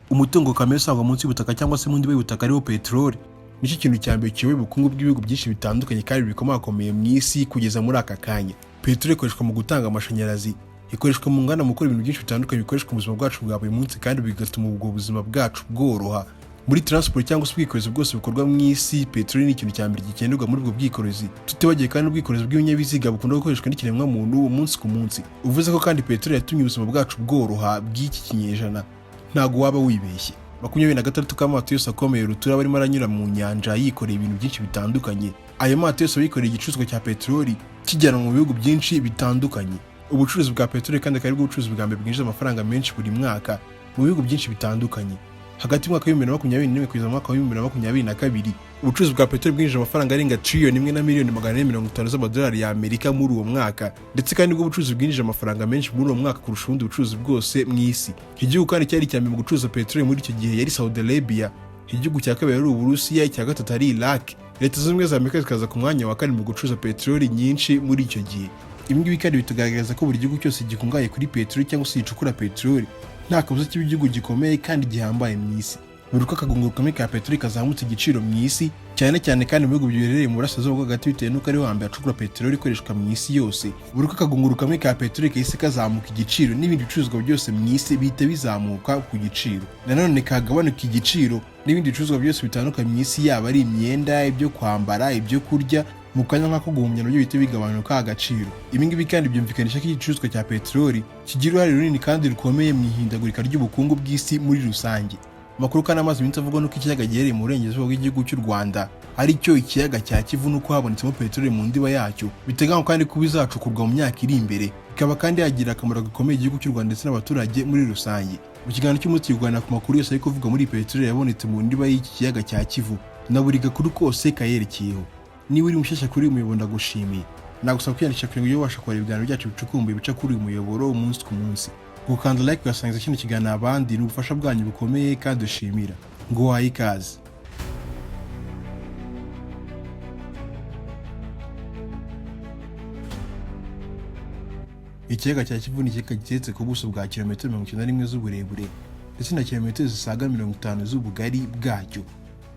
Umutungo kamere usangwa munsi y'ubutaka cyangwa se mu ndiba y'ubutaka, ariwo peteroli, nicyo kintu cya mbere kiyoboye ubukungu bw'ibihugu byinshi bitandukanye kandi bikomakomeye mu isi kugeza muri aka kanya. Peteroli ikoreshwa mu gutanga amashanyarazi, ikoreshwa mu nganda mu gukora ibintu byinshi bitandukanye bikoreshwa mu buzima bwacu bwa buri munsi kandi bigatuma ubwo buzima bwacu bworoha. Muri transport cyangwa se ubwikorezi bwose bukorwa mu isi, peteroli ni ikintu cya mbere gikenerwa muri ubwo bwikorezi, tutibagiye kandi ubwikorezi bw'ibinyabiziga bukunda gukoreshwa n'ikiremwamuntu umunsi ku munsi. Uvuze ko kandi peteroli yatumye ubuzima bwacu bworoha bw'iki kinyejana, ntabwo waba wibeshye. 26 k'amato yose akomeye rutura aba arimo aranyura mu nyanja yikoreye ibintu byinshi bitandukanye. Ayo mato yose aba yikoreye igicuruzwa cya peteroli kijyanwa mu bihugu byinshi bitandukanye. Ubucuruzi bwa peteroli kandi akaba aribwo bucuruzi bwa mbere bwinjiza amafaranga menshi buri mwaka mu bihugu byinshi bitandukanye. Hagati y'umwaka wa 2021 kugeza mu mwaka wa 2022, ubucuruzi bwa peteroli bwinjije amafaranga arenga 1 triliyoni na miliyoni 450 z'amadolari y'Amerika muri uwo mwaka, ndetse kandi nibwo bucuruzi bwinjije amafaranga menshi muri uwo mwaka kurusha ubundi bucuruzi bwose mu isi. Igihugu kandi cyari icya mbere mu gucuruza peteroli muri icyo gihe yari Saudi Arabia, igihugu cya kabiri ari Uburusiya, icya gatatu ari Iraq. Leta Zunze Ubumwe za Amerika zikaza ku mwanya wa kane mu gucuruza peteroli nyinshi muri icyo gihe. Ibi ngibi kandi bitugaragariza ko buri gihugu cyose gikungahaye kuri peteroli cyangwa se gicukura peteroli nta kabuza kiba igihugu gikomeye kandi gihambaye mu isi. Buri uko akagunguru kamwe ka peteroli kazamutse igiciro mu isi, cyane cyane kandi mu bihugu biherereye mu burasirazuba bwo hagati, bitewe n'uko ariho hambere hacukura peteroli ikoreshwa mu isi yose, buri uko akagunguru kamwe ka peteroli kahise kazamuka igiciro, n'ibindi bicuruzwa byose mu isi bihita bizamuka ku giciro. Nanone kagabanuka igiciro, n'ibindi bicuruzwa byose bitandukanye mu isi, yaba ari imyenda, ibyo kwambara, ibyo kurya, mu kanya nk'ako guhumbya nabyo bihita bigabanuka agaciro. Ibi ngibi kandi byumvikanisha ko igicuruzwa cya peteroli kigira uruhare runini kandi rukomeye mu ihindagurika ry'ubukungu bw'isi muri rusange. Amakuru kandi amaze iminsi avugwa nuko ikiyaga giherereye mu burengerazuba bw'igihugu cy'u Rwanda, ari cyo ikiyaga cya Kivu, nuko habonetsemo peteroli mu ndiba yacyo. Biteganywa kandi kuba izacukurwa mu myaka iri imbere, bikaba kandi yagira akamaro gakomeye igihugu cy'u Rwanda ndetse n'abaturage muri rusange. Mu kiganiro cy'umunsi kuganira ku makuru yose ari kuvugwa muri peteroli yabonetse mu ndiba y'iki kiyaga cya Kivu na buri gakuru kose kayerekeyeho. Niba uri mushyashya kuri uyu muyoboro, ndagushimiye. Nagusaba kwiyandikisha kugira ngo ujye ubasha kureba ibiganiro byacu bicukumbuye bica kuri uyu muyoboro umunsi ku munsi. Gukanda like, ugasangiza kino kiganiro abandi ni ubufasha bwanyu bukomeye kandi dushimira. Ngo waye ikaze. Ikiyaga cya Kivu ni ikiyaga giteretse ku buso bwa kilometero 91 z'uburebure ndetse na kilometero zisaga 50 z'ubugari bwacyo.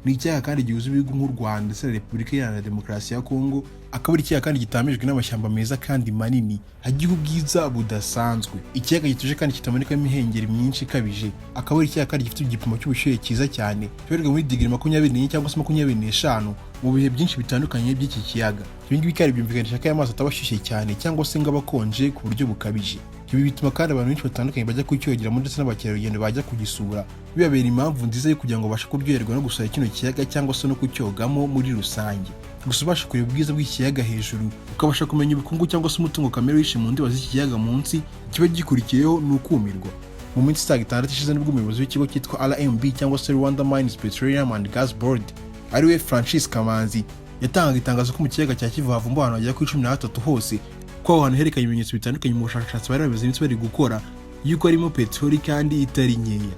Ni ikiyaga kandi gihuza ibihugu nk'u Rwanda ndetse na Repubulika Iharanira Demokarasi ya Kongo, akaba ari ikiyaga kandi gitamijwe n'amashyamba meza kandi manini agira ubwiza budasanzwe. Ikiyaga gituje kandi kitabonekamo imihengeri myinshi ikabije, akaba ari ikiyaga kandi gifite igipimo cy'ubushyuhe cyiza cyane kibarirwa muri digiri 24 cyangwa se 25 mu bihe byinshi bitandukanye by'iki kiyaga. Ibi ngibi kandi byumvikanisha ko aya mazi ataba ashyushye cyane cyangwa se ngo abe akonje ku buryo bukabije. Ibi bituma kandi abantu benshi batandukanye bajya kucyogeramo ndetse n'abakerarugendo bajya kugisura bibabera impamvu nziza yo kugira ngo babashe kuryoherwa no gusura kino kiyaga cyangwa se no kucyogamo muri rusange. Gusa ubasha kureba ubwiza bw'ikiyaga hejuru, ukabasha kumenya ubukungu cyangwa se umutungo kamere wishe mu ndiba z'iki kiyaga munsi, kiba gikurikiyeho ni ukumirwa. Mu minsi isaga 6 ishize nibwo umuyobozi w'ikigo cyitwa RMB cyangwa se Rwanda Mines, Petroleum and Gas Board, ariwe Francis Kamanzi, yatangaga itangazo ko mu kiyaga cya Kivu havumbuwe ahantu hagera kuri 13 hose, ko aho hantu herekanye ibimenyetso bitandukanye mu bushakashatsi bari bamaze iminsi bari gukora yuko harimo peteroli kandi itari nkeya.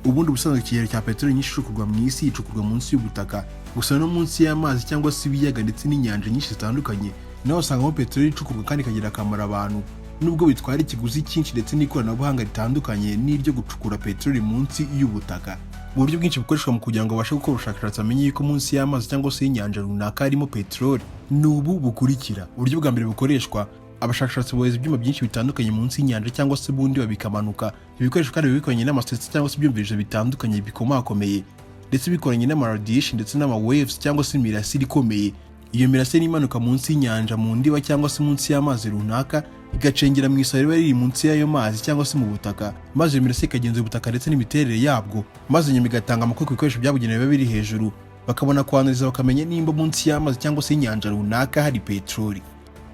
Ubundi ubusanzwe ikigero cya peteroli nyinshi icukurwa mu isi icukurwa munsi y'ubutaka gusa, no munsi y'amazi cyangwa se ibiyaga ndetse n'inyanja nyinshi zitandukanye naho usangamo peteroli icukurwa kandi ikagirira akamaro abantu, nubwo bitwara ikiguzi cyinshi ndetse n'ikoranabuhanga ritandukanye n'iryo gucukura peteroli munsi y'ubutaka. Mu buryo bwinshi bukoreshwa mu kugira ngo babashe gukora ubushakashatsi bamenye yuko munsi y'amazi cyangwa se y'inyanja runaka harimo peteroli ni ubu bukurikira: uburyo bwa mbere bukoreshwa, abashakashatsi bohereza ibyuma byinshi bitandukanye munsi y'inyanja cyangwa se bundi bikamanuka. Ibikoresho kandi biba bikoranye n'amasensor cyangwa se ibyumvirizo bitandukanye bikomakomeye, ndetse bikoranye n'amaradiation ndetse n'ama waves cyangwa se imirasire ikomeye. Iyo mirasire imanuka munsi y'inyanja mu ndiba cyangwa se munsi y'amazi runaka, igacengera mu isayo riba riri munsi y'ayo mazi cyangwa se mu butaka, maze iyo mirasire ikagenzura ubutaka ndetse n'imiterere yabwo, maze nyuma igatanga amakuru ku bikoresho byabugenewe biba biri hejuru, bakabona kwanariza bakamenya nimba munsi y'amazi cyangwa se y'inyanja runaka hari peteroli.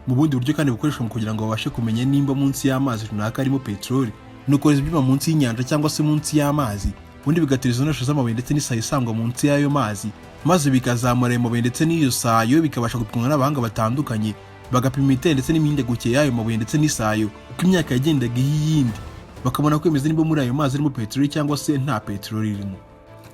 Mu bundi buryo kandi bukoreshwa mu kugira ngo babashe kumenya nimba munsi y'amazi runaka harimo peteroli ni ukohereza ibyuma munsi y'inyanja cyangwa se munsi y'amazi, ubundi bigatera izo ntosho z'amabuye ndetse n'isayo isangwa munsi y'ayo mazi, maze bikazamura ayo mabuye ndetse n'iyo sayo, bikabasha gupimwa n'abahanga batandukanye, bagapima imiterere ndetse n'imihindagurikire y'ayo mabuye ndetse n'isayo uko imyaka yagendaga iha iyindi, bakabona kwemeza niba muri ayo mazi harimo peteroli cyangwa se nta peteroli irimo.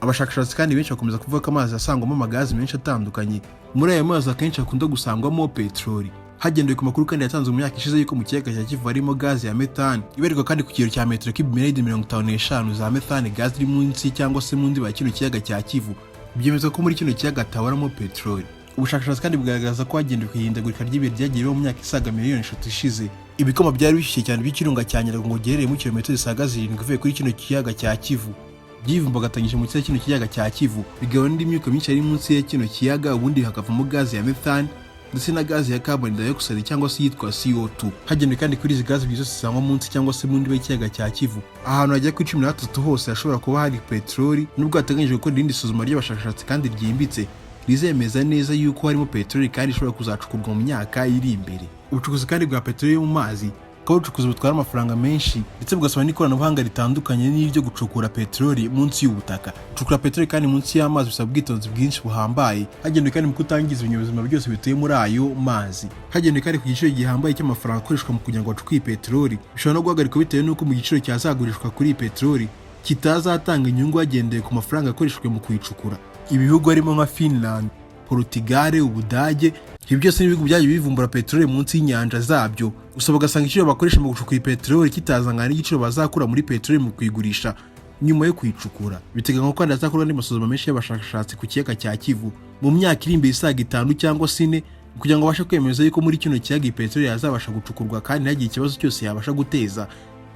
Abashakashatsi kandi benshi bakomeza kuvuga ko amazi asangwamo amagazi menshi atandukanye. Muri ayo mazi akenshi hakunda gusangwamo peteroli. Hagendewe ku makuru kandi yatanzwe mu myaka ishize yuko mu kiyaga cya Kivu harimo gazi ya methane ibarirwa kandi ku kigero cya metero kibe 55 za methane, gazi iri munsi cyangwa se mu ndiba ya kino kiyaga cya Kivu, byemezwa ko muri kino kiyaga hataburamo peteroli. Ubushakashatsi kandi bugaragaza ko hagendewe ku ihindagurika ry'ibihe ryagiye riba mu myaka isaga miliyoni 3 ishize, ibikoma byari bishyushye cyane by'ikirunga cya Nyiragongo giherereye kilometero zisaga 7 uvuye kuri kino kiyaga cya Kivu byivumbagatanyije mu kino kiyaga cya Kivu, bigabanya indi myuka myinshi yari munsi ya kino kiyaga, ubundi hakavamo gazi ya methane ndetse na gazi ya carbon dioxide cyangwa se yitwa CO2. Hagendewe kandi kuri izi gazi ebyiri zose zisangwa munsi cyangwa se mu ndiba y'ikiyaga cya Kivu, ahantu hagera kuri 13 hose hashobora kuba hari peteroli, nubwo hateganyijwe gukora irindi suzuma ry'abashakashatsi kandi ryimbitse rizemeza neza yuko harimo peteroli kandi ishobora kuzacukurwa mu myaka iri imbere. Ubucukuzi kandi bwa peteroli yo mu mazi bukaba ubucukuzi butwara amafaranga menshi ndetse bugasaba n'ikoranabuhanga ritandukanye n'iryo gucukura peteroli munsi y'ubutaka. Gucukura peteroli kandi munsi y'amazi bisaba ubwitonzi bwinshi buhambaye, hagendewe kandi mu kutangiza ibinyabuzima byose bituye muri ayo mazi. Hagendewe kandi ku giciro gihambaye cy'amafaranga akoreshwa mu kugira ngo bacukure iyi peteroli, bishobora no guhagarikwa bitewe n'uko mu giciro cyazagurishwa kuri iyi peteroli kitazatanga inyungu hagendewe ku mafaranga akoreshejwe mu kuyicukura. Ibihugu harimo nka Finland, Portugal, Ubudage, ibi byose ni ibihugu byagiye bivumbura peteroli munsi y'inyanja zabyo, gusa bagasanga igiciro bakoresha mu gucukura iyi peteroli kitazangana n'igiciro bazakura muri peteroli mu kuyigurisha nyuma yo kuyicukura. Biteganywa ko kandi hazakorwa andi masuzuma menshi y'abashakashatsi ku kiyaga cya Kivu mu myaka iri imbere isaga 5 cyangwa se 4, kugira ngo babashe kwemeza yuko muri kino kiyaga iyi peteroli yazabasha gucukurwa kandi ntihagire ikibazo cyose yabasha guteza,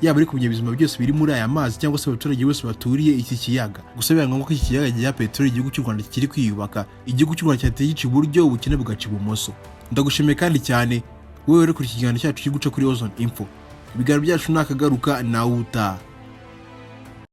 yaba ari ku binyabuzima byose biri muri aya mazi cyangwa se abaturage bose baturiye iki kiyaga. Gusa biba ngombwa ko iki kiyaga giha peteroli igihugu cy'u Rwanda kikiri kwiyubaka. Igihugu cy'u Rwanda cyateye gica iburyo, ubukene bugaca ibumoso. Ndagushimiye kandi cyane wowe uri kuri iki kiganiro cyacu kiri guca kuri Ozone Info. Ibiganiro byacu nakagaruka, nawe utaha.